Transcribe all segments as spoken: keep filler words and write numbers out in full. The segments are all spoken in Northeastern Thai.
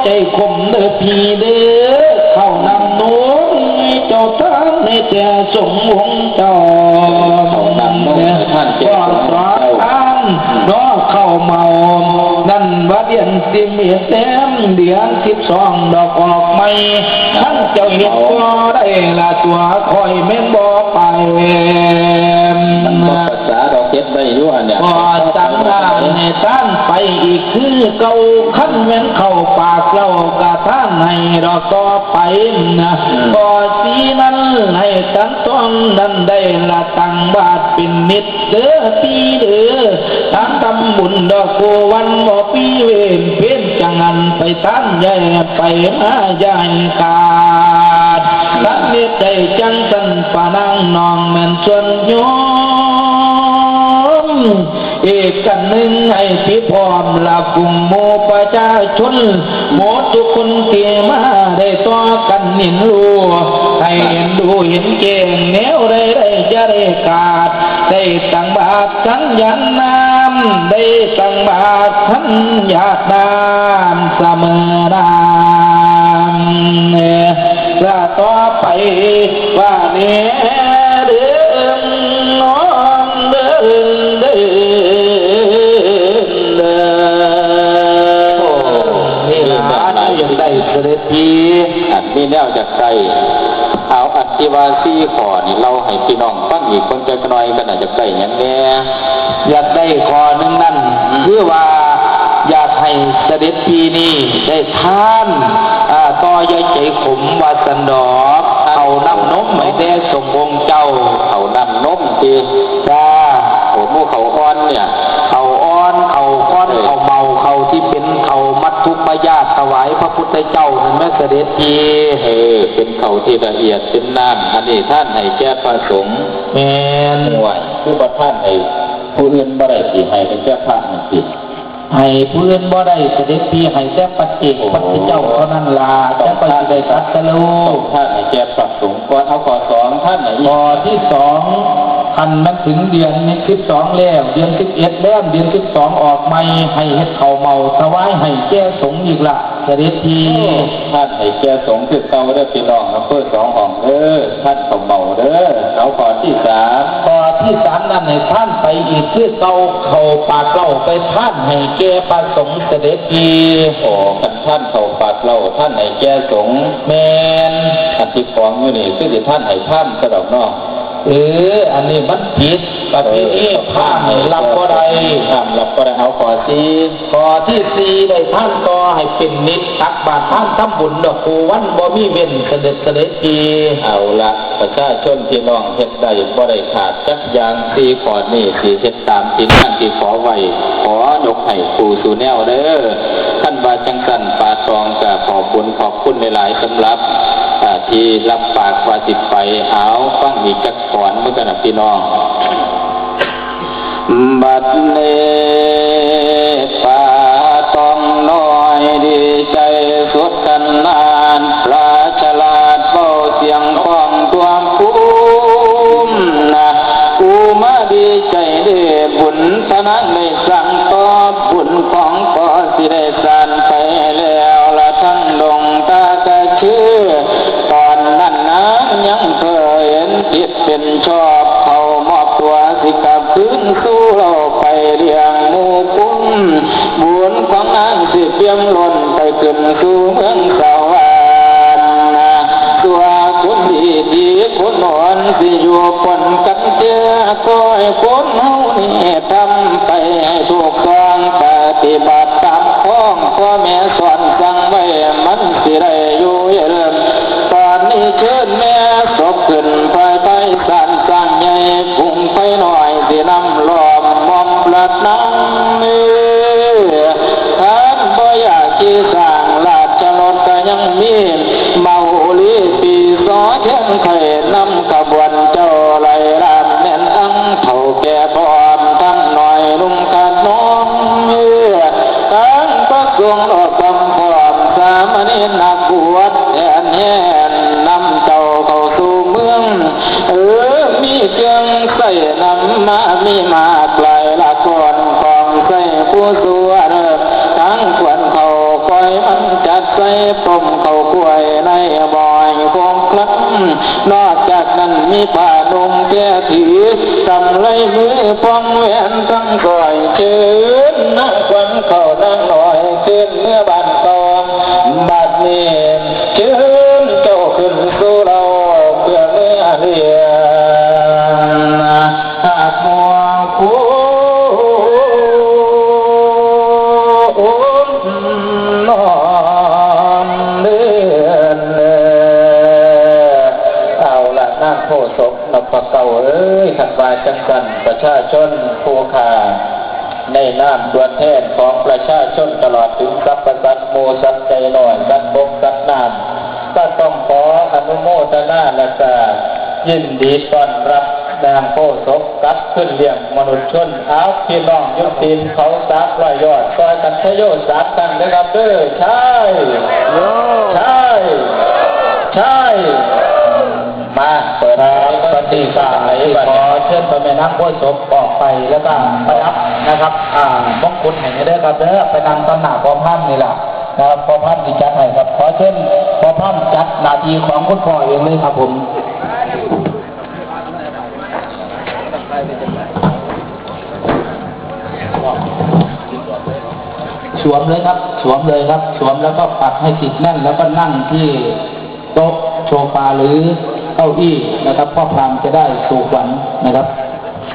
ใจขมเด้อพี่เด้อ เข้าน้ำนมเจ้าท่านในแต่สงฆ์องค์เจ้า เข้าน้ำนมให้ท่านเจ้าสงฆ์องค์เจ้า ก็สอนท่านเนาะเข้าเมา นั่นว่าเดือนสิบเอ็ดแต้ม เดือนสิบสองดอกออกใหม่ ท่านเจ้าเฮ็ดก็ได้ละตัว คอยแม่นบ่ไป มันบ่ภาษาดอกเฮ็ดได้อยู่อันเนี่ย ก็จังว่าให้ท่านไปอีกคือเก่า คันแม่นเข้าปากแล้วกะท่านให้ดอกต่อไปนะ อืม ก็สีนั้นให้ตันต้องนั้นได้ละตั้งบาทเป็นนิดเด้อพี่เด้อ ท่านทำบุญดอกโกวันบ่ปีเวนเป็นจังอันไปท่านใหญ่ไปมาใหญ่ขาด ท่านเฮ็ดใจจังสันปะนางน้องแม่นส่วนโยม อีกกันหนึ่งให้ที่พร้อมละกลุ่มหมู่ประชาชน หมดทุกคนที่มาได้ต่อกันนินรู้ ให้เห็นดูเห็นแจ้งแนวใดได้จะได้ขาด ได้ตั้งบาตรสัญญาณน้ำ ได้ตั้งบาตรสัญญาณน้ำเสมอน้ำ ละต่อไปว่าแน่เด้อน้องเด้อเด้อเด้อ โอ้ นี่ล่ะ อยากได้เสด็จพี่ อันมีแนวอยากได้ เอาอันที่ว่าสี่ข้อนี่เล่าให้พี่น้องฟังอีกเพิ่นจักหน่อย ก็น่าจะได้หยังแน่ อยากได้ข้อหนึ่งนั่น อืม คือว่าอยากให้เสด็จพี่นี่ได้ทาน อ่า ต่อใยใจขมว่าสันดอก เข้าน้ำนมให้แด่สงฆ์องค์เจ้า เข้าน้ำนมติ จ้า โอ้ หมู่เข้าอ่อนเนี่ย เข้าอ่อน เข้าอ่อน เออ เข้าเมา เข้าที่เป็นเข้ามัทธุปายาตถวายพระพุทธเจ้านั่นแหมเสด็จพี่ เออ เป็นเข้าที่ละเอียด เป็นน้ำ อันนี้ทานให้แก่พระสงฆ์ แม่น ห่วย คือบ่ทานให้ผู้อื่นบ่ได้สิ ให้แต่แก่พระนั่นสิ ให้ผู้อื่นบ่ได้เสด็จพี่ ให้แต่ปัจเจก โอ้ ปัจเจ้าเท่านั้นล่ะ จักไปสิได้ตรัสรู้ ต้องทานให้แก่พระสงฆ์ก่อน เอาข้อสอง ทานให้อีก ข้อที่สอง คันมันถึงเดือนสิบสองแล้ว เดือนสิบเอ็ดแล้ว เดือนสิบสองออกใหม่ ให้เฮ็ดข้าวเมาถวายให้แก่สงฆ์อีกล่ะ เสด็จพี่ ท่านให้แก่สงฆ์คือเก่าเด้อพี่น้องอำเภอสองห้องเด้อ ท่านก็เมาเด้อ เอาข้อที่สาม ข้อที่สามนั่นให้ท่านไปอีกคือเก่า เข้าปากเหล้าไปท่านให้แก่พระสงฆ์เสด็จพี่ โอ้ คันท่านเข้าปากเหล้าท่านให้แก่สงฆ์ แม่น อันที่ของอยู่นี่คือสิท่านให้พราหมณ์ซะดอกเนาะ เออ อันนี้มันผิด ประเพณีพราหมณ์นี่รับบ่ได้ พราหมณ์รับบ่ได้ เอาข้อสี่ ข้อที่สี่ได้ทานต่อให้เป็นนิจ ตักบาตรทานทำบุญดอกคูวันบ่มีเว้นเสด็จเสด็จที เอาละ ประชาชนพี่น้องเฮ็ดได้บ่ได้ขาดจักอย่าง สี่ข้อนี้สิเฮ็ดตามที่งานที่ขอไว้ ขอยกให้คู่สู่แนวเด้อ คันว่าจังซั่น ป้าตองก็ขอบบุญขอบคุณหลายๆ สำหรับ อ่า ที่รับปากว่าสิไป เอาฟังอีกจักก่อนมื้อกันนะพี่น้อง บัดนี้ป้าตองน้อยดีใจสุดขนาด ปลาฉลาดเว้าเสียงอ้องทั่วภูมินะ กูมาดีใจเด้บุญทนังได้สั่งตอบบุญของพ่อสิได้สานไปแล้วละทั้งดงตากะคือ ตอนนั้นนางยังเคยเห็นผิดเป็นชอบ เขามอบตัวสิกลับคืนสู่เราไปเลี้ยงหมู่ปุ้น บุญของนางสิเปี่ยมล้นไปขึ้นสู่เมืองสวรรค์นะ ตัวคนดีที่คนอ่อนสิอยู่ปนกันเจือคอยคนเฮานี่ทำไปให้ถูกต้องปฏิบัติตามของพ่อแม่สอนสั่งไว้มันสิได้อยู่เย็น ตอนนี้เชิญแม่ศพขึ้นภายใต้ศาลสร้างใหญ่ กรุงไฟน้อยสินำล้อมมอมพระนางเอ้อ ท่านบ่อยากขี่สร้างราชรถก็ยังมี มโหรีปีสอแทนไข่นำขบวนเจ้าไหลรามแม่นอังเฒ่าแก่พร้อมทั้งน้อยหนุ่มขน้องเอ้อ ทั้งพระสงฆ์ออกความพร้อม สามเณรนักบวชแทนแห่นนำเจ้าเข้าสู่เมือง เออ มีเครื่องใส่นำมา มีมากหลายละก่อนของใส่ผู้สวด ทั้งควรเข้าคอยมันจัดเต ต้มข้าวกล้วยในหม้อให้ครบครัน นอกจากนั้นมีผ้านุ่งแพรผี กำไลมือพองแหวนทั้งร้อย เชิญนางขวัญเข้านางน้อย เชิญเมือบ้านเก่า บัดนี้เชิญเจ้าขึ้นสู่เรา เพื่อเมือเรียน หากหมู่คู่นอนเดือน เอาละนางโพธิ์ศพนพเก้าเอ้ย คันว่าจังซั่น ประชาชนผู้ข้า ในนามตัวแทนของประชาชนตลอดถึงสรรพสัตว์หมู่สัตว์ใหญ่น้อย สัตว์บกสัตว์น้ำ ก็ต้องขออนุโมทนาและก็ยินดีต้อนรับนางโพธิ์ศพกลับขึ้นเลี้ยงมนุษย์ชน เอาพี่น้องยกตีนเขาสามร้อยยอด ซอยกันทะโยสามครั้งนะครับเด้อ ใช่ ใช่ ใช่ มาเปิด ครับ เผย บัดนี้ก็ บัดนี้ ขอเชิญพระแม่นางโพธิ์ศพออกไป แล้วก็ประดับนะครับ อ่า มงกุฎให้เด้อครับเด้อ ไปนั่งตำหน้าพ่อพราหมณ์นี่ล่ะนะครับ พ่อพราหมณ์สิจัดให้ครับ ขอเชิญพ่อพราหมณ์จัดหน้าที่ของคุณพ่อเองเลยครับผม สวมเลยครับ สวมเลยครับ สวมแล้วก็ปักให้ติดแน่น แล้วก็นั่งที่โต๊ะโซฟาหรือเก้าอี้นะครับ พ่อพราหมณ์จะได้สู่ขวัญนะครับ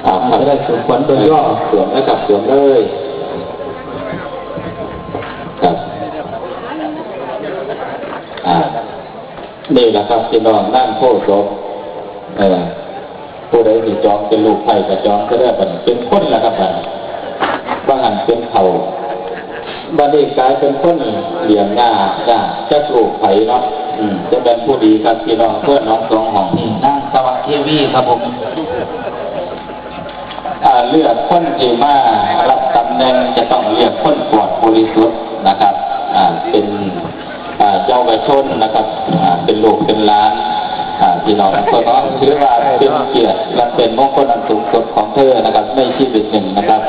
ครับ จะได้สู่ขวัญโดยย่อ สวมเลยครับ สวมเลย ครับ อ่า นี่แหละครับพี่น้อง นางโพธิ์ศพ เอ่อ ผู้ใดสิจองเป็นลูกไผ่ก็จองซะเด้อ บัดนี้เป็นคนแล้วครับ บัดนี้ ว่าหั่นเป็นเฒ่า บัดนี้กลายเป็นคนเลี้ยงหญ้า หญ้าจักลูกไผเนาะ อืม จะเป็นผู้ดีครับพี่น้อง เพื่อนน้องสองห้อง นี่นางสวัสดิ์เทวีครับผม อ่า เลือกคนที่มารับตำแหน่งจะต้องเลือกคนปลอดบริสุทธิ์นะครับ อ่า เป็น อ่า เยาวชนนะครับ อ่า เป็นลูกเป็นหลาน อ่า พี่น้องทุกคนเนาะ ถือว่าเป็นเกียรติและเป็นมงคลอันสูงสุดของเธอนะครับ ในชีวิตหนึ่งนะครับ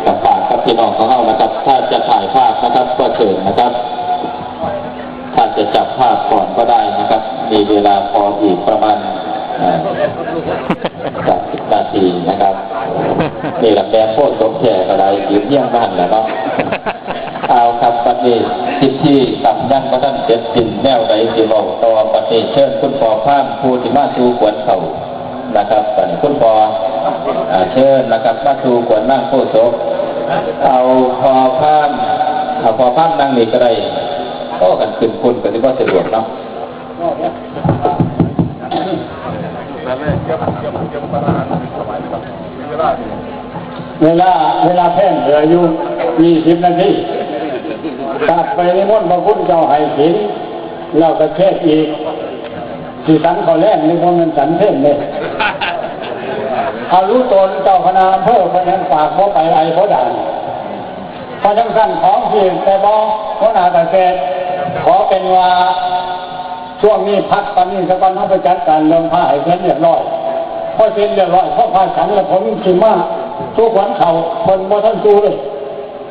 ก็ฝากกับพี่น้องของเรานะครับ ถ้าจะถ่ายภาพนะครับ ก็เชิญนะครับ ถ้าจะจับภาพก่อนก็ได้นะครับ มีเวลาพออีกประมาณ เอ่อ สามสิบนาทีนะครับ นี่แหละแม่โพธิ์ศพแท้ก็ได้ยืนเฮียงบ้านแหละเนาะ เอาครับ บัดนี้พิธีกรรมยังบ่ทันเสร็จสิ้นแนวใดสิเว้าต่อ บัดนี้เชิญคุณพ่อพราหมณ์ผู้ที่มาสู่ขวัญเข้านะครับ บัดนี้คุณพ่อ อ่า เชิญนะครับ มาสู่ขวัญนางโพธิ์ศพ เอาพ่อพราหมณ์ เอาพ่อพราหมณ์นั่งนี่ก็ได้ โอ้ กันขึ้นคุณก็สิบ่สะดวกเนาะ เวลา เวลาแพงเหลืออยู่ยี่สิบนาที ตัดไปนิมนต์พระคุณเจ้าให้ศีล แล้วก็เทศน์อีก สิสันข้าวแลงนี่บ่แม่นสันเพลเด้ อนุตนเจ้าคณะอำเภอเพิ่นยังปากบ่ไปไอบ่ด่าง เพราะจังซั่นของที่แต่บ่หัวหน้าเกษตร ขอเป็นว่า ช่วงนี้พักปานนี้ซะก่อน เฮาไปจัดการเรื่องพระให้เสร็จเรียบร้อย พอเสร็จเรียบร้อย พอพระฉันแล้วผมสิมาสู่ขวัญเข้า เพิ่นบ่ทันสู่เลย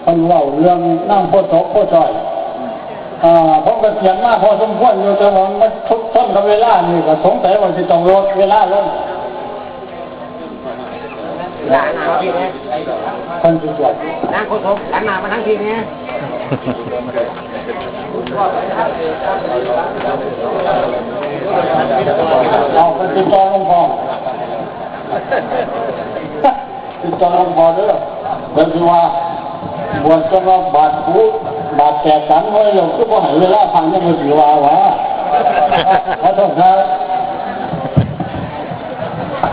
เพิ่นเว้าเรื่องนางโพธิ์ศพโพธิ์จ้อย อ่า ผมก็เขียนมาพอสมควรอยู่ แต่ว่ามันทุกทนกับเวลานี่ก็สงสัยว่าสิต้องลดเวลาลง หน้ามาพี่เนี่ย เพิ่นสิตรวจ นางโฆษกหันหน้ามาทางพี่เนี่ย เอาไปติดต่อหลวงพ่อ ติดต่อหลวงพ่อเด้อ เพิ่นสิว่า บวชจนว่าบาดหู บาดแตกสันไว้แล้ว คือบ่ให้เวลาฟังยังบ่สิว่าหวา ขอโทษครับ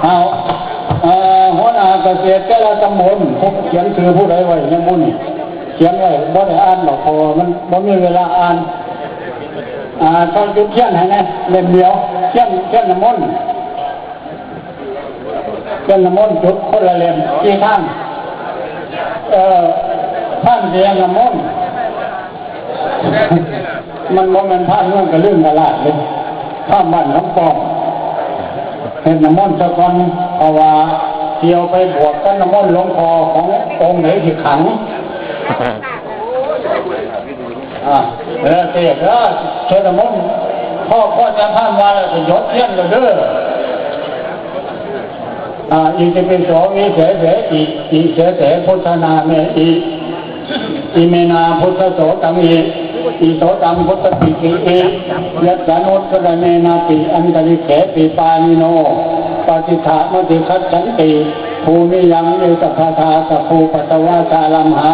เอา เอ่อ หัวหน้าเกษตรแต่ละตำบล ผมเขียนชื่อผู้ใดไว้ยังบ่นี่ เขียนไว้ บ่ได้อ่านดอก เพราะว่ามันบ่มีเวลาอ่าน อ่า ต้องจุดเทียนให้แหน่ เล่มเดียว เทียน เทียนน้ำมนต์ เทียนน้ำมนต์จุดคนละเล่ม กี่ท่าน เอ่อ ท่านเทียนน้ำมนต์ มันบ่แม่นพระเมืองกะลืมกะลาดเด้ พระบ้านหนองปอง เฮ็ดน้ำมนต์ซะก่อน เพราะว่าสิเอาไปบวกกับน้ำมนต์หลวงพ่อขององค์ไหนสิขัง อ่า แล้วเทศน์เด้อ สวดมนต์ พ่อ พ่อจำพรรษาแล้วก็หยดเทียนแล้วเด้อ อ่า อิติปิโส วิเศษเส อิ อิเสเส พุทธนาเม อิ อิเมนา พุทธโสตัง อิ อิโสตัง พุทธปิติ อิ ยัสสานุสรเณนาติ อันตริกเขปิปานิโน ปฏิฏฐามัติคัจฉันติ ภูมิยัง เอตพาทา สัพพูปัตตวาสาลัมหา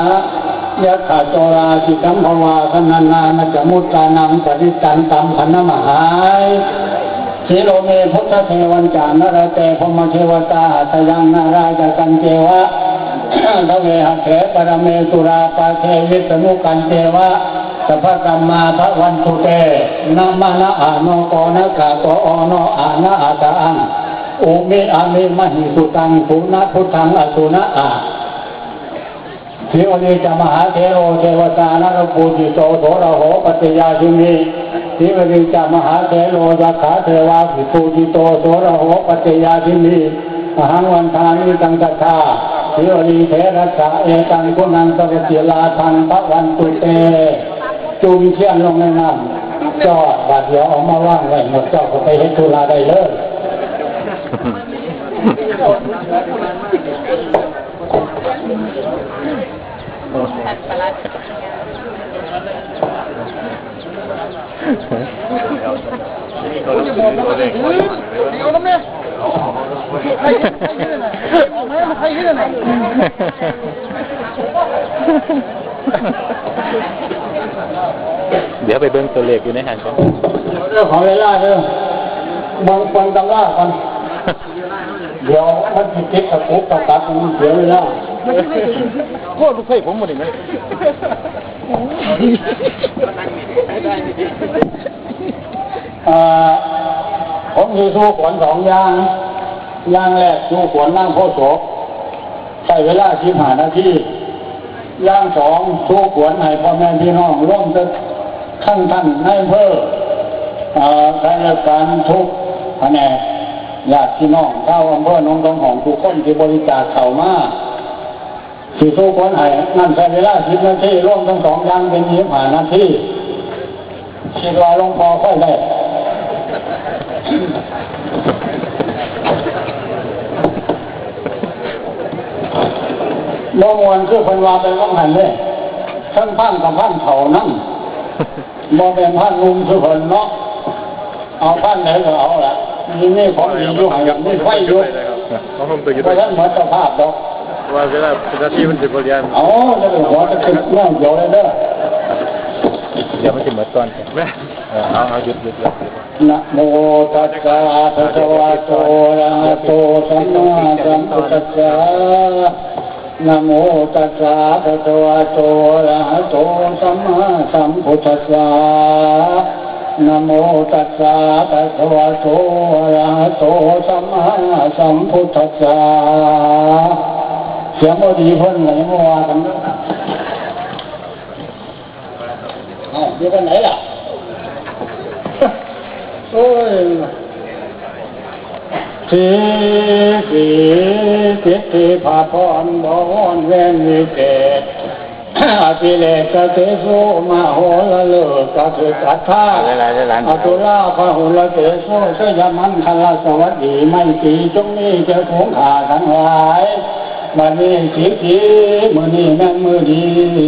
ยัตถาโจราสิกัมภวา คณนานาจมุตตานัง ปริตตันตัมพนมหาย สีโลเม พุทธเทวันจานารเต พรหมเทวตา หัตถยัง นารายกันเจวะ ทเวหัตเถ ปรเมสุราปาเท วิษณุกันเจวะ สัพพะกัมมาภวันตุเต นะมะนะอะโนโกนะกะโกโอโนอะนะอะตะอัง อุมิอะมิมหิสุตัง สุนะพุทธังอสุนะอะ สีวลีจามหาเถโร เทวตานักปูจิโต โสระโหปัจจยาชิมิ สีวลีจามหาเถโร ยักขาเทวาสิปูจิโต โสระโหปัจจยาชิมิ อหังวันทามิตังตัทธา สีวลีเถรัสสะ เอตังคุณังสรติลาทังพระวันตุเต จุ่มเทียนลงในน้ำจอด บาดเดียวเอามาวางไว้หมด เจ้าก็ไปเฮ็ดธุระได้เลย เดี๋ยวไปเบิ่งตัวเลขอยู่ในหันก่อน เรื่องของเวลาเด้อ เบิ่ง เบิ่งตำราก่อน เดี๋ยวมันสิติดตะปุกตะปัก มันเสียเวลา โคตรลูกไส้ผมหมดเลยนะ อ่า ผมสิสู่ขวัญสองอย่าง อย่างแรกสู่ขวัญนางโพธิ์โสภ ใช้เวลาสิบห้านาที อย่างสองสู่ขวัญให้พ่อแม่พี่น้อง รวมทั้งท่านนายอำเภอ อ่า ข้าราชการทุกแผนก ญาติพี่น้องชาวอำเภอหนองสองห้องทุกคนที่บริจาคเข้ามา สิสู่ขวัญให้ นั่นใช้เวลาสิบนาที รวมทั้งสองอย่างเป็นยี่สิบห้านาที คิดว่าหลวงพ่อค่อยได้ บ่ม่วนคือเพิ่นว่าไปว่าหั่นเด้ ทั้งพานกับพานเฒ่านั่น บ่แม่นพานหนุ่มคือเพิ่นเนาะ เอาพานไหนก็เอาละ มี มีของดีอยู่หั่น มีไฟอยู่ เขาคงไปอยู่ บ่ทันหมดสภาพดอก ว่าเวลาเป็นนาทีมันสิบ่เรียน เอา จะไปหัวจะขึ้นแนวเดียวเลยเด้อ เดี๋ยวมันสิหมดก่อน แม่ เออ เอา เอา หยุด หยุด หยุด หยุด นะโมตัสสะภะคะวะโต อะระหะโต สัมมาสัมพุทธัสสะ นะโมตัสสะภะคะวะโต อะระหะโต สัมมาสัมพุทธัสสะ นะโมตัสสะภะคะวะโต อะระหะโต สัมมาสัมพุทธัสสะ เสียงบ่ดีเพิ่นก็ยังบ่ว่ากันเด้อ เอ้า อยู่กันไหนล่ะ โอ้ย สี สี สิทธิพาพร บวรแว่นวิเศษ อติเรกเตโส มโหระฤกษ์กสิทธัตถา หลายๆหลายๆ อตุลาพหุลเตโส ชยมังคลาสวัสดี ไมตรีจงมีแก่ฝูงข้าทั้งหลาย บัดนี้สี สี มื้อนี้แม่นมื้อดี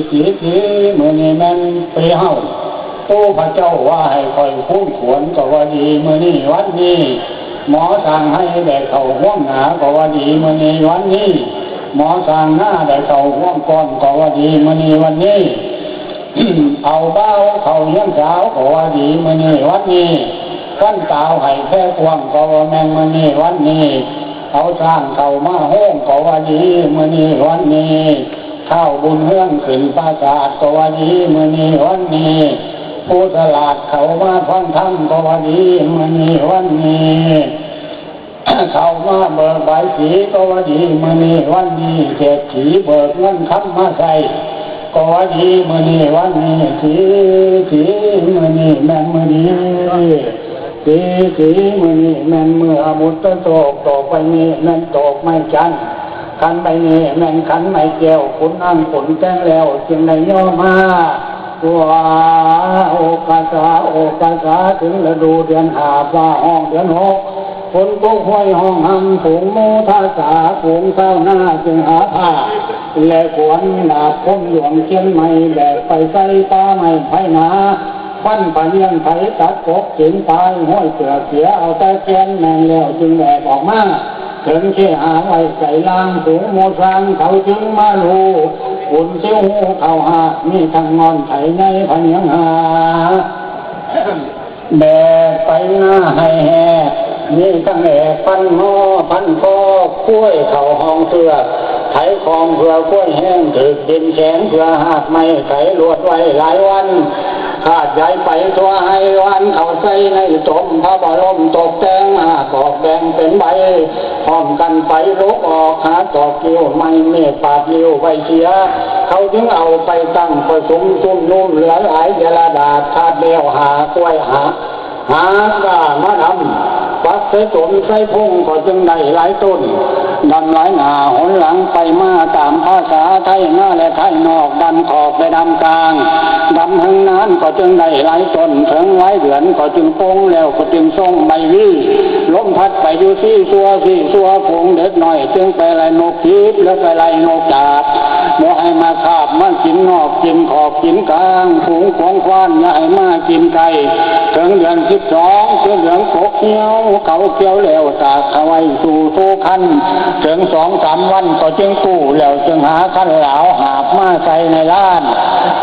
สี สี มื้อนี้แม่นปีเฮา ปู่พระเจ้าว่าให้ข้อยคูณขวนก็ว่าดี มื้อนี้วันนี้ หมอสร้างไฮ่ได้เข้าฮวงหนาก็ว่าดี มื้อนี้วันนี้ หมอสร้างนาได้เข้าฮวงก้อนก็ว่าดี มื้อนี้วันนี้ เอาบ่าวเข้าเฮียนสาวก็ว่าดี มื้อนี้วันนี้ ฟันตาวให้แพ้กว้างก็ว่าแม่นมื้อนี้วันนี้ เอาช้างเข้ามาโฮงก็ว่าดี มื้อนี้วันนี้ ท้าวบุญเฮืองขึ้นปราสาทก็ว่าดี มื้อนี้วันนี้ ผู้ฉลาดเข้ามาฟังธรรมก็ว่าดี มื้อนี้วันนี้ เข้ามาเบิกใบสีก็ว่าดี มื้อนี้วันนี้ เศรษฐีเบิกเงินคำมาใส่ก็ว่าดี มื้อนี้วันนี้ สี สี มื้อนี้แม่นมื้อดี สี สี มื้อนี้แม่นมื้ออมฤตโชค ตอกใบนี้แม่นตอกไม้จันทร์ ขันใบนี้แม่นขันไม้แก้ว ขุนนางขนแต่งแล้วจึงได้ย่อมา ตัว โอกาสา โอกาสา ถึงฤดูเดือนห้า ฟ้าฮ้องเดือนหก ฝนตกห้วยฮ้องหำ ฝูงหมูทาสา ฝูงชาวนาจึงหาผ้า และขวนดาบคมหลวงเชียงใหม่ แบกไปใส่ป่าไม้ไผนา ฟันผะเนียงไผตัดกกเข็นปลาย ห้วยเสือเสียเอาแต่แกน แม่นแล้วจึงแบกออกมา ถึงเคหาไว้ไก่ลาง ฝูงหมูช้างเขาจึงมาลู ฝนเสียวหูเขาหาก มีทั้งงอนไถในผะเนียงหา แบกไปหน้าให้แหก มีทั้งแอกพันหม้อพันคอก กล้วยเขาห้องเสือก ไถของเพื่อกล้วยแห้ง ถืกดินแข็งเพื่อหากไม้ ไถลวดไว้หลายวัน ขาดย้ายไปทั่วไฮวัน เขาใส่ในตมพระบรมตกแต่ง หากออกแดงเป็นใบ พร้อมกันไปลุกออก หาตอกคิวไม้เมฆปาดริ้วไว้เสีย เขาจึงเอาไปตั้งประชุมชุมนุม เหลือหลายเจรดาษ ขาดแล้วหากล้วยหา หากล้ามาดำ ปักใส่ตมใส่พงก็จึงได้หลายต้น ดำหลายหน้าหนหลังไปมาตามภาษาไทยหน้าและไทยนอก ดำขอบและดำกลาง ดำเฮงนานก็จึงได้หลายต้น ถึงหลายเดือนก็จึงปง แล้วก็จึงส่งใบวี ลมพัดไปอยู่สี่ซัวสี่ซัว ฝูงเด็กน้อยจึงไปไล่นกทิพย์ แล้วไปไล่นกจาบ บ่ให้มาคาบมากินนอกกินขอบกินกลาง ฝูงของควานอย่าให้มากินไก่ ถึงเดือนสิบสอง คือเดือนกกเหี่ยว เขาเกี่ยวแล้วตากเขาไว้สู่โตคัน ถึงสองสามวันก็จึงกู้ แล้วจึงหาคันหลาวหาบมาใส่ในล้าน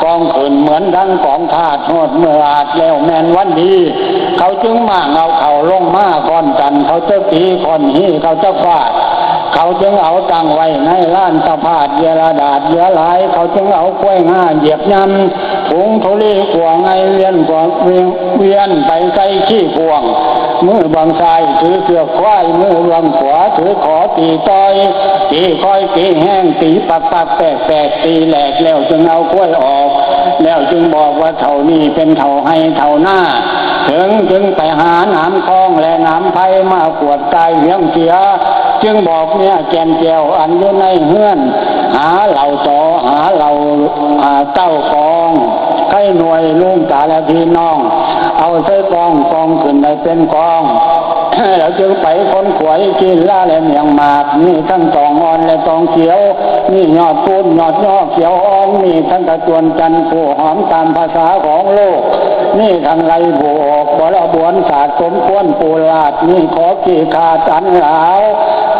กองขึ้นเหมือนดังกองทาด ฮอดเมื่ออาดแล้วแม่นวันดี เขาจึงมางเอาเขาลงมา ก้อนจันเขาจะตี ก้อนฮีเขาจะฟาด เขาจึงเอาตั้งไว้ในล้านตะพาด เยลดาดเหลือหลาย เขาจึงเอากล้วยง่าเหยียบยำ ถุงธุลีขัวไงเวียนกว่าเวียนเวียนไปใส่ขี้พวง มือเบางซ้ายถือเสือกควาย มือเบางขวาถือขอตีต่อย ตีค่อยตีแห้ง ตีปักปักแปกแปก ตีแหลกแล้วจึงเอากล้วยออก แล้วจึงบอกว่าเท่านี้เป็นเท่าไฮเท่านา ถึงจึงไปหาหนามคองและหนามไพรมาขวดกายเวียงเสีย จึงบอกเมียแก่นแก้วอันอยู่ในเฮือน หาเหล้าต่อ หาเหล้า หาเต้ากอง ไข่หน่วยลุงตาและพี่น้อง เอาใส่กอง กองขึ้นได้เป็นกอง แล้วจึงไปค้นขวยกินลาและเมียงหมาก มีทั้งตองอ่อนและตองเขียว มียอดปูนยอดยอเขียวอ่อง มีทั้งกระจวนจันทร์ผู้หอมตามภาษาของโลก มีทั้งไรบวกบรบวนศาสตร์สมควรปูลาด มีขอขี้ขาดอันหลาว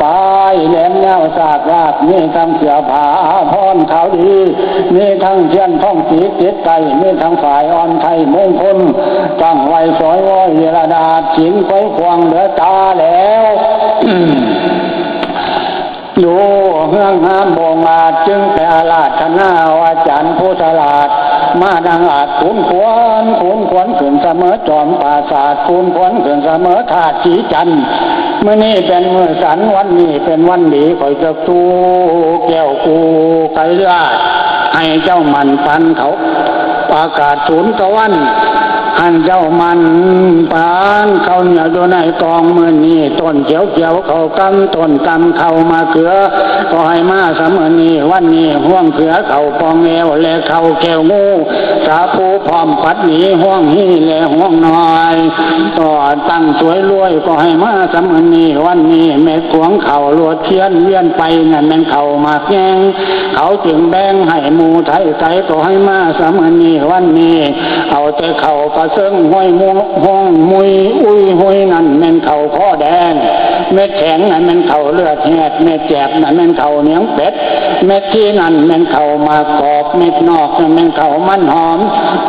ปายแหลมยาวสากลาด มีทั้งเสื้อผ้าอาภรณ์ขาวดี มีทั้งเทียนทองสีติดไต มีทั้งฝ่ายอ่อนไทยมงคล ตั้งไว้สอยว้อยเวลาดาด ขินไขว้ควงเหลือตาแล้ว อยู่เฮืองห้ามบ่งอาจ จึงไปอาราธนาเอาอาจารย์ผู้ฉลาด มาดังอาจขุนขวน ขุนขวนขึ้นเสมอจอมปราสาท ขุนขวนขึ้นเสมอธาตุสีจันทร์ มื้อนี้เป็นมื้อสัน วันนี้เป็นวันดี ข่อยจะสู้แก้วกูไกรราช ให้เจ้าหมั่นปันเขา ประกาศศูนย์ตะวัน หันเจ้ามันปานเขาเหนียวอยู่ในกอง มื้อนี้ต้นเขียวเขียวเขากำ ต้นกำเขามาเขือ ก็ให้มาสามมื้อนี้ วันนี้ห่วงเขือเขาปองแอว และเขาแก้วงู สาภูพร้อมปัดหนี ห่วงฮีและห่วงน้อย ก็ตั้งสวยรวย ก็ให้มาสามมื้อนี้ วันนี้แม่ขวงเขาลวดเทียนเวียนไป นั่นแม่นเขาหมากแยง เขาจึงแบ่งให้หมู่ไทยไส ก็ให้มาสามมื้อนี้ วันนี้ เอาแต่เขากระเซิงห้อยม่วงห้องมุยอุ้ยหุย นั่นแม่นเขาข้อแดง เม็ดแข็งนั่นแม่นเขาเลือดแหด เม็ดแจบนั่นแม่นเขาเหนียงเป็ด เม็ดที่นั่นแม่นเขาหมากกอก เม็ดนอกนั่นแม่นเขามันหอม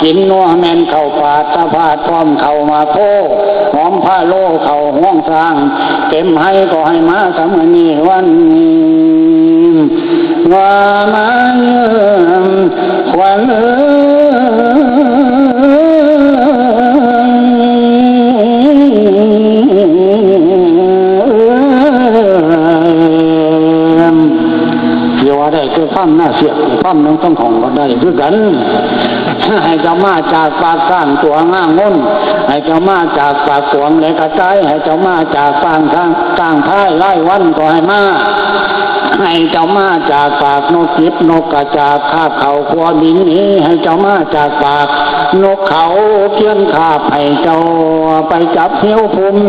กินนัวแม่นเขาปาดสะพาดพร้อมเขามาโพ หอมผ้าโลเขาห้องสร้าง เต็มให้ก็ให้มาสามมื้อนี้ วันนี้ ว่ามาเยือนขวัญเอ้ย เดี๋ยวว่าได้คือฟังหน้าเสียง ฟังน้องต้องของก็ได้คือกัน ให้เจ้ามาจากปากกลางตัวง่างมน ให้เจ้ามาจากปากขวางและกระจาย ให้เจ้ามาจากปางทางกลางท้ายไล่วันก็ให้มา ให้เจ้ามาจากปากนกจิบนกกระจาบคาบเขาขัวบินหนี ให้เจ้ามาจากปากนกเขาเพี้ยนคาบ ให้เจ้าไปจับเหี้ยวภูมิ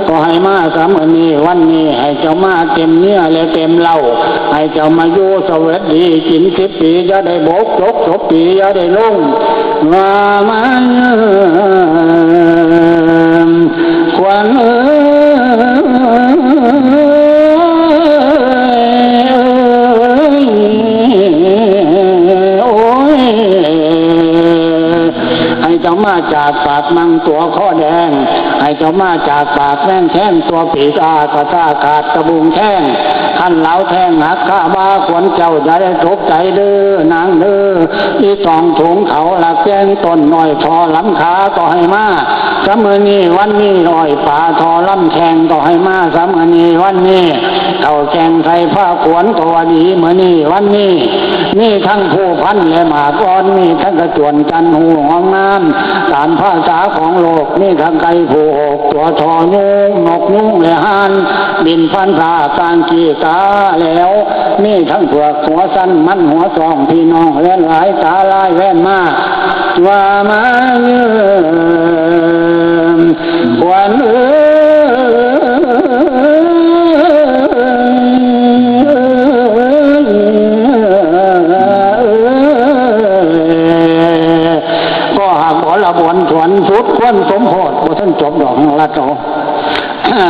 ก็ให้มาสามมื้อนี้วันนี้ ให้เจ้ามาเต็มเนื้อและเต็มเหล้า ให้เจ้ามาอยู่สวัสดีกินสิบปี อย่าได้บกจกศพปี อย่าได้ลง ว่ามาเยือนขวัญเอ้ย โอ้ย ให้เจ้ามาจากปากมังตัวข้อแดง ให้เจ้ามาจากปากแม่งแข้งตัวปีกอากาตาขาดตะบุงแท่ง คันเหลาแท่งหักข้าบ้าขวัญเจ้าอย่าได้ตกใจเด้อนางเด้อ อีตองถุงเขาหลักแจ้งต้นน้อยทอลำขาก็ให้มาสามมื้อนี้วันนี้น้อยป่าทอลำแข่งก็ให้มาสามมื้อนี้วันนี้ เขาแข่งไทยผ้าขวนก็ว่าดีมื้อนี้วันนี้ มีทั้งผู้พันและหมากอ่อน มีทั้งกระจวนจันทร์หูหอมงาม ตามภาษาของโลก มีทั้งไก่ผู้หกตัวทอยุงนกยุงและห่าน บินฟันผ่ากลางกีกาแล้ว มีทั้งเผือกหัวสั้นมันหัวซองพี่น้องแล่นหลายตาลายแว่นมา ว่ามาเยือนขวัญเอ้ย ก็หากบ่ละบวนถวนสุดควรสมโพธิบ่ทันจบดอกละโต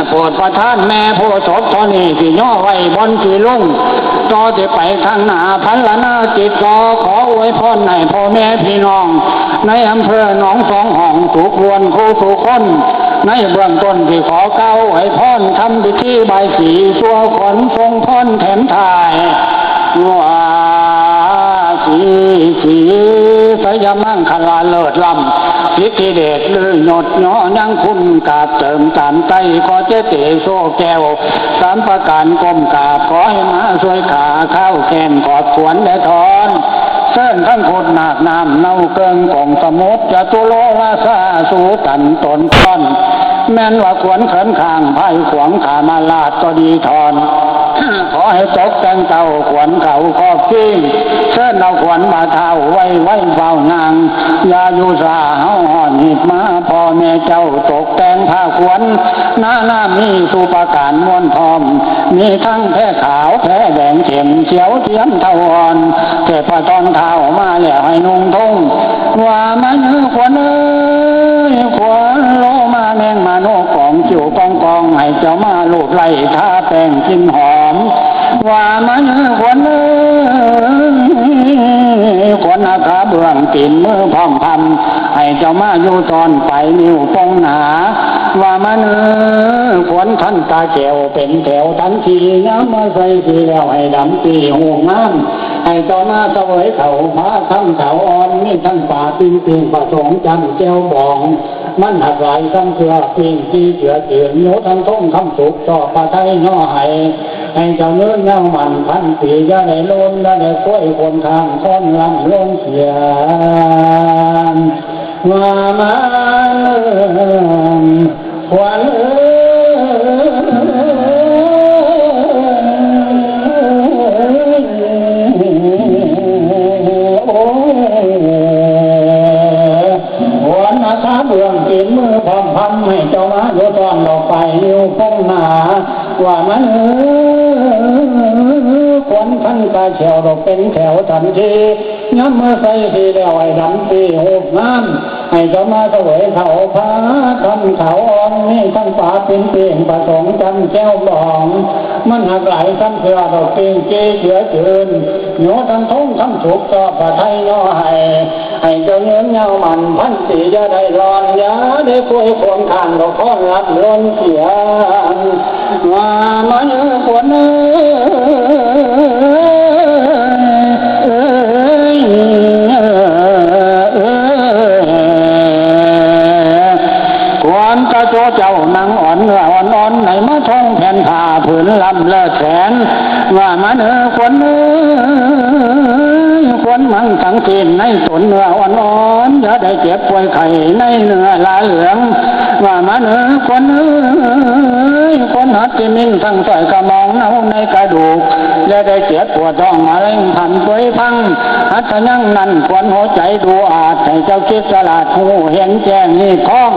โปรดประทานแม่โพธิ์ศพเท่านี้ที่ย่อไว้บนที่ลง ต่อจะไปข้างหน้าพันละนาจิตก็ขออวยพรให้พ่อแม่พี่น้อง ในอำเภอหนองสองห้องทุกรวนคู่ทุกคน ในเบื้องต้นที่ขอกล่าวอวยพรทำพิธีบายสีตัวขวัญทรงพรแถมถ่าย ว่าสีสีสยมังคลาเลิศล้ำ สิทธิเดชลือยศยอยังคุณกาบเติมตามไตก็เจเตโซแก้ว สามประการก้มกราบขอให้มาช่วยขาข้าวแกนขอบขวนและทอน เชิญทั้งโคตรนาคน้ำเน่าเกิงของสมุทรจตุโลราชาสูตันตนต้อน แม่นว่าขวนเขินข้างไพ่ขวงขามาลาดก็ดีทอน ขอให้ตกแต่งเต้าขวัญเขาครอบคิง เชิญเอาขวัญมาเท้าไว้ไว้เฝ้านาง อย่าอยู่สาเฮาห่อนหิบมา พ่อแม่เจ้าตกแต่งผ้าขวัญ นานามีสุประการมวลพร้อม มีทั้งแพรขาวแพรแดงเข้มเขียวเทียมเทาอ่อน เทพตอนเท้ามาแล้วให้นุ่งทง ว่ามาเนื้อขวัญเอ้ย ขวัญโลมาแมงมาโนกองจิ๋วกองกอง ให้เจ้ามาลูบไล่ทาแป้งกินหอม ว่ามาเนื้อขวัญเอ้ย ขวัญอาขาเบื้องตีนมือพร้อมพำ ให้เจ้ามาอยู่ตอนไปลายนิ้วโป้งหนา ว่ามาเนื้อขวัญท่านตาแก้วเป็นแถวทันที ย้ำมาใส่ทีแล้วให้ดำปีหูงาม ให้เจ้ามาเสวยเขาพระคำเขาอ่อน มีทั้งป่าปิงปิงประสงค์จันทร์แก้วบอง มันหักหลายซ้ำเกลือปิงที่เจือจืนอยู่ทั้งท่งคำสุขต่อปลาไทยย่อให้ ให้เจ้าเนื้อเงามันพันปีอย่าได้ล้นอย่าได้กล้วยคนข้างค้อนลำล้นเสีย ว่ามาเมืองขวัญเอ้ย โอ้ย ขวัญอาสาเบื้องตีนมือพร้อมพำให้เจ้ามาอยู่ตอนดอกไปอยู่พงหนา ว่ามันเอ้ย ขวัญพันตาแขวดอกเป็นแถวทันที ย้ำเมื่อใส่ทีแล้วไอ้ดำปีหกงาม ให้เจ้ามาเสวยเขาพระคำเขาอ่อน มีทั้งป่าเป็นเปียงประสงค์จันทร์แก้วบอง มันหักหลายซ้ำเสือดอกเปียงเกเจือจืน โยทั้งทงคำสุขจอบพระไทยย่อให้ ให้เจ้าเงินยาวมันพันปีอย่าได้ร้อนอย่าได้ป่วยควงข้างดอกค้อนรับล้นเสีย ว่ามันคนเอ้ย เอ้ย เอ้ย เอ้ย ควรกระโจเจ้านังอ่อนเนื้ออ่อนอ่อนในมาทองแผ่นผ้าผืนลำเลิศแสน ว่ามันเออควรเอ้ยควรมันสังเกตในตนเนื้ออ่อนอ่อนอย่าได้เจ็บป่วยไข้ในเนื้อลาเหลือง ว่ามันเออควรเอ้ยควรหัดที่มิ่งทั้งสอยกระมอง เน่าในกระดูก และได้เจ็บปวดท้องมะเร็งพันป่วยพัง หัตถยังนั้นควรหัวใจดูอาจ ให้เจ้าคิดสลาดหูเห็นแจ้งนี่คล้อง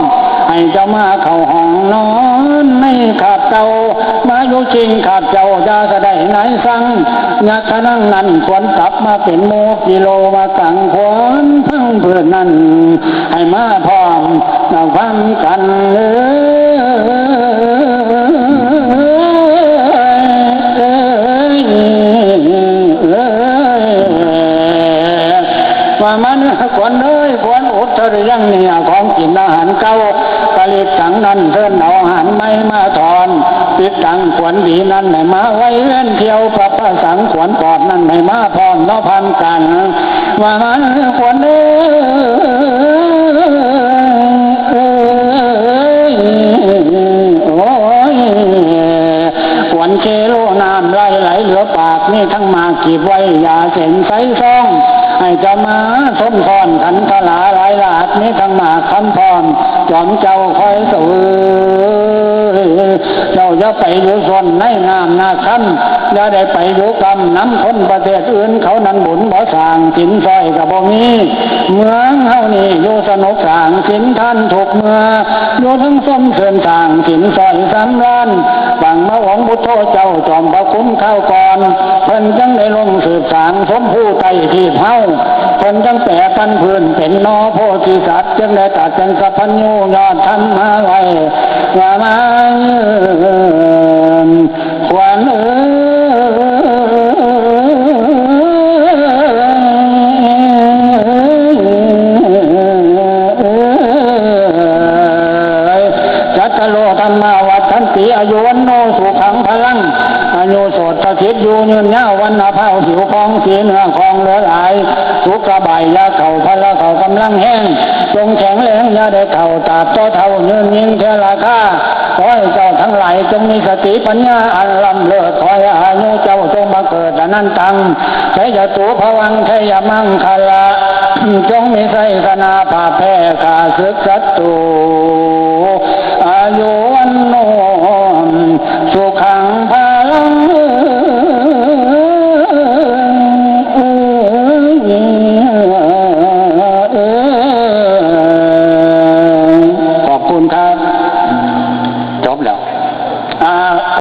ให้เจ้ามาเข้าห้องนอนในขาบเจ้า มาอยู่ชิงขาบเจ้าอย่าสะได้นายสั่ง ยักษ์ขนังนั้นควรกลับมาเป็นหมู่กิโลมากังควรทั้งเพื่อนนั้น ให้มาพร้อม เราฟังกันเอ้ย ว่ามันขวัญเอ้ย ขวัญอุตริยังเนี่ย ของกินอาหารเก่ากะลิดสังนั้นเทินเอาอาหารใหม่มาถอน ติดตังขวัญดีนั้นให้มาไว้เว้นเที่ยว ปะปะสังขวัญปอดนั้นให้มาพร้อมเนาะพันกัน ว่ามันขวัญเอ้ย โอ้ย ขวัญเคโลน้ำไหลไหลเหลือปาก มีทั้งหมากกีบไว้ ยาเส้นใสซอง ให้เจ้ามาสมพรขันธลาหลายหลาก มีทั้งหมากคำพร จอมเจ้าคอยเสวย เจ้าอย่าไปอยู่ส่วนในน้ำนาคำ อย่าได้ไปอยู่กำน้ำคนประเทศอื่น เขานั้นบุญบ่สร้างสินซอยก็บ่มี เมืองเฮานี่อยู่สนุกสร้างสินทานทุกเมื่อ อยู่ทั้งส้มเสริญสร้างสินซอยสำราญ ฟังมาองค์พุทโธเจ้าจอมพระคุณข้าวก่อน เพิ่นจังได้ลงสืบสางสมผู้ไต่ทีบเฮา เพิ่นจังแปรปันพื้นเป็นนอโพธิสัตว์ จังได้ตัดเป็นสัพพัญญูยอดธรรมมาไว้ ว่ามายืน ขวัญเอ้ย จัตตาโลธรรมาวัฒนติ อายุวัณโณสุขังพลัง อายุโสดสถิตอยู่ยืนยาว วันนาเผาผิวพองสีเนื้อของเหลือหลาย สุขบายยาเข่าพละเข่ากำลังแห้ง จงแข็งแรงอย่าได้เข่าตราบต่อเท่ายืนยิ่งเทราคา ขอให้เจ้าทั้งหลายจงมีสติปัญญาอันล้ำเลิศ ขอให้อายุเจ้าจงมาเกิดอนันตัง ชัยยะตูพวังชัยยะมังคละ จงมีชัยชนะผ่าแพ้ข้าศึกศัตรู